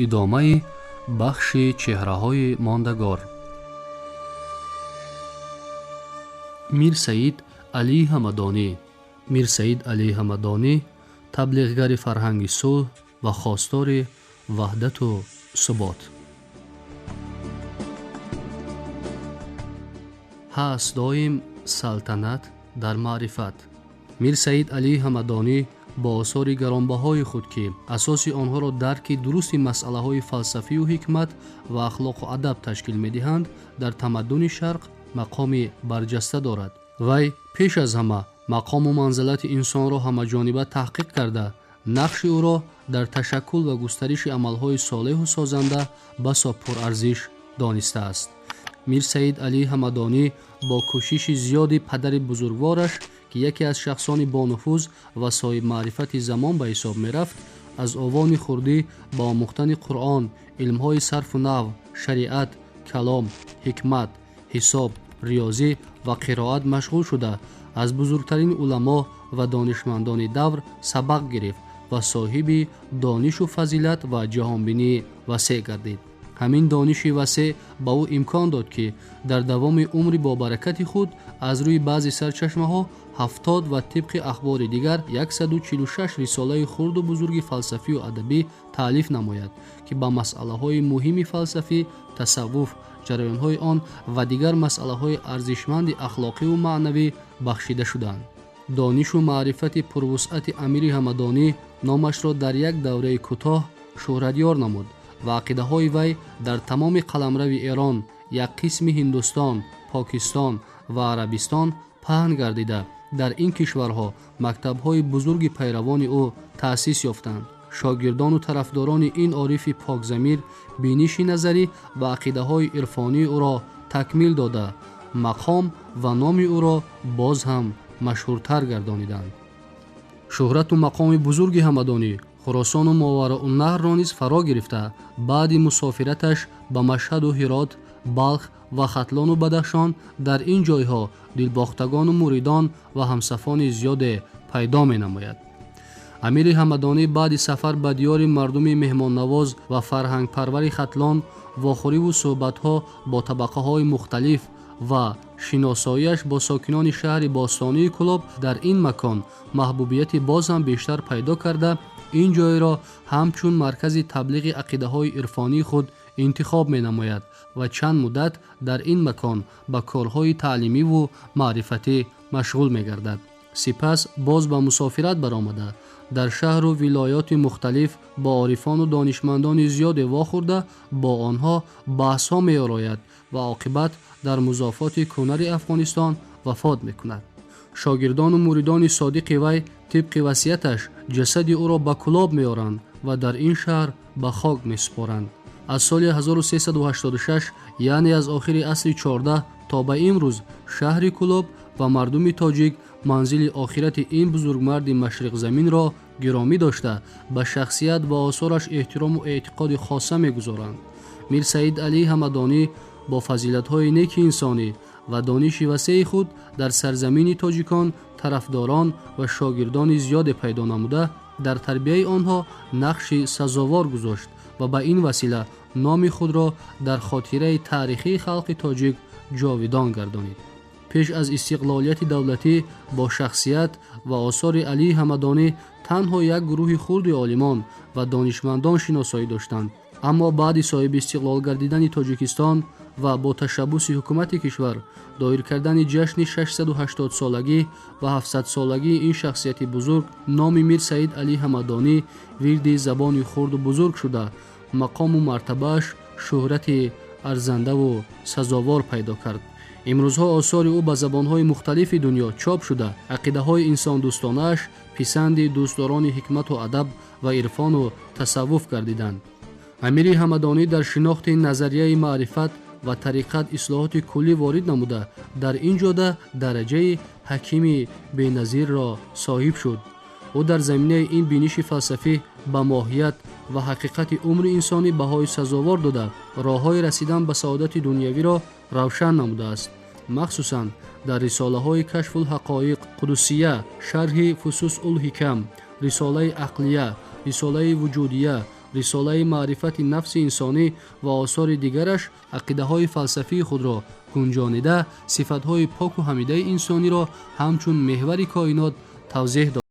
Идомаи бахши чеҳраҳои мондагор. Мир Саид Алии Ҳамадонӣ. Мир Саид Алии Ҳамадонӣ таблиғгари фарҳанги сулҳ ва хостори ваҳдату субот. Ҳаст доим салтанат дар маърифат. Мир Саид Алии Ҳамадонӣ бо осори гаронбаҳои худ, ки асоси онҳоро дарки дурусти масъалаҳои фалсафию ҳикмат ва ахлоқу адаб ташкил медиҳанд, дар тамаддуни Шарқ мақоми барҷаста дорад. Вай пеш аз ҳама мақому манзилати инсонро ҳамаҷониба таҳқиқ карда, нақши ӯро дар ташаккул ва густариши амалҳои солеҳу созанда басо пурарзиш донистааст. Мир Саид Алии Ҳамадонӣ бо кӯшиши зиёди падари бузургвораш, ки яке аз шахсони бонуфуз ва соҳибмаърифати замон ба ҳисоб мерафт, аз овони хурдӣ ба омӯхтани Қуръон, илмҳои сарфу нав, шариат, калом, ҳикмат, ҳисоб, риёзӣ ва қироат машғул шуда, аз бузургтарин уламо ва донишмандони давр сабақ гирифт ва соҳиби донишу фазилат ва ҷаҳонбинӣ васеъ гардид. Ҳамин дониши васеъ ба ӯ имкон дод, ки дар давоми умри бобаракати худ аз рӯи баъзе сарчашмаҳо 70 ва тибқи ахбори дигар 146 рисолаи хурду бузурги фалсафию адабӣ таълиф намояд, ки ба масъалаҳои муҳими фалсафӣ, тасаввуф, ҷараёнҳои он ва дигар масъалаҳои арзишманди ахлоқиву маънавӣ бахшида шуданд. Донишу маърифати пурвусъати Амири Ҳамадонӣ номашро дар як давраи кӯтоҳ шӯҳратёр намуд ва ақидаҳои вай дар тамоми қаламрави Эрон, як қисми Ҳиндустон, Покистон ва Арабистон паҳн гардида, дар ин кишварҳо мактабҳои бузурги пайравони ӯ таъсис ёфтанд. Шогирдону тарафдорони ин орифи покзамир биниши назарӣ ва ақидаҳои ирфонии ӯро такмил дода, мақом ва номи ӯро боз ҳам машҳуртар гардониданд. Шӯҳрату мақоми бузурги Ҳамадонӣ Хуросону Мовароуннаҳрро низ фаро гирифта, баъди мусофираташ ба Машҳаду Ҳирот, Балх ва Хатлону Бадахшон дар ин ҷойҳо дилбохтагону муридон ва ҳамсафони зиёде пайдо менамояд. Амири Ҳамадонӣ баъди сафар ба диёри мардуми меҳмоннавоз ва фарҳангпарвари Хатлон, вохӯриву суҳбатҳо бо табақаҳои мухталиф ва шиносоиаш бо сокинони шаҳри бостонии Кӯлоб дар ин макон маҳбубияти боз ҳам бештар пайдо карда, ин ҷойро ҳамчун маркази таблиғи ақидаҳои ирфонии худ интихоб менамояд ва чанд муддат дар ин макон ба корҳои таълимиву маърифатӣ машғул мегардад. Сипас боз ба мусофират баромада, дар шаҳру вилоёти мухталиф бо орифону донишмандони зиёде вохӯрда, бо онҳо баҳсҳо меорояд ва оқибат дар музофоти Кунари Афғонистон вафот мекунад. Шогирдону муридони содиқи вай тибқи васияташ ҷасади ӯро ба Кӯлоб меоранд ва дар ин шаҳр ба хок месупоранд. Аз соли 1386, яъне аз охири асри 14 то ба имрӯз шаҳри Кӯлоб ва мардуми тоҷик манзили охирати ин бузургмарди машриқзаминро гиромӣ дошта, ба шахсият ва осораш эҳтирому эътиқоди хоса мегузоранд. Мир Саид Алии Ҳамадонӣ бо фазилатҳои неки инсонӣ ва дониши васеи худ дар сарзамини тоҷикон тарафдорон ва шогирдони зиёде пайдо намуда, дар тарбияи онҳо нақши сазовор гузошт ва ба ин васила номи худро дар хотираи таърихии халқи тоҷик ҷовидон гардонид. Пеш аз истиқлолияти давлатӣ бо шахсият ва осори Алии Ҳамадонӣ танҳо як гурӯҳи хурди олимон ва донишмандон шиносоӣ доштанд. Аммо баъди соҳиби истиқлол гардидани Тоҷикистон ва бо ташаббуси ҳукумати кишвар доир кардани ҷашни 680-солагӣ ва 700-солагии ин шахсияти бузург, номи Мир Саид Алӣ Ҳамадонӣ вирди забони хурду бузург шуда, мақому мартабааш шӯҳрати арзандаву сазовор пайдо кард. Имрӯзҳо осори ӯ ба забонҳои мухталифи дунё чоп шуда, ақидаҳои инсондӯстонааш писанди дӯстдорони ҳикмату адаб ва ирфону тасаввуф гардиданд. Амири Ҳамадонӣ дар шинохти назарияи маърифат ва тариқат ислоҳоти куллӣ ворид намуда, дар ин ҷода дараҷаи ҳакими беназирро соҳиб шуд. Ӯ дар заминаи ин биниши фалсафӣ ба моҳият ва ҳақиқати умри инсонӣ баҳои сазовор дода, роҳҳои расидан ба саодати дунявиро равшан намудааст. Махсусан дар рисолаҳои Кашфулҳақоиқ, Қудусия, Шарҳи Фусус-ул-ҳикам, Рисолаи ақлия, Рисолаи вуҷудия, Рисолаи маърифати нафси инсонӣ ва осори дигараш ақидаҳои фалсафии худро гунҷонида, сифатҳои поку ҳамидаи инсониро ҳамчун меҳвари коинот тавзеҳ дод.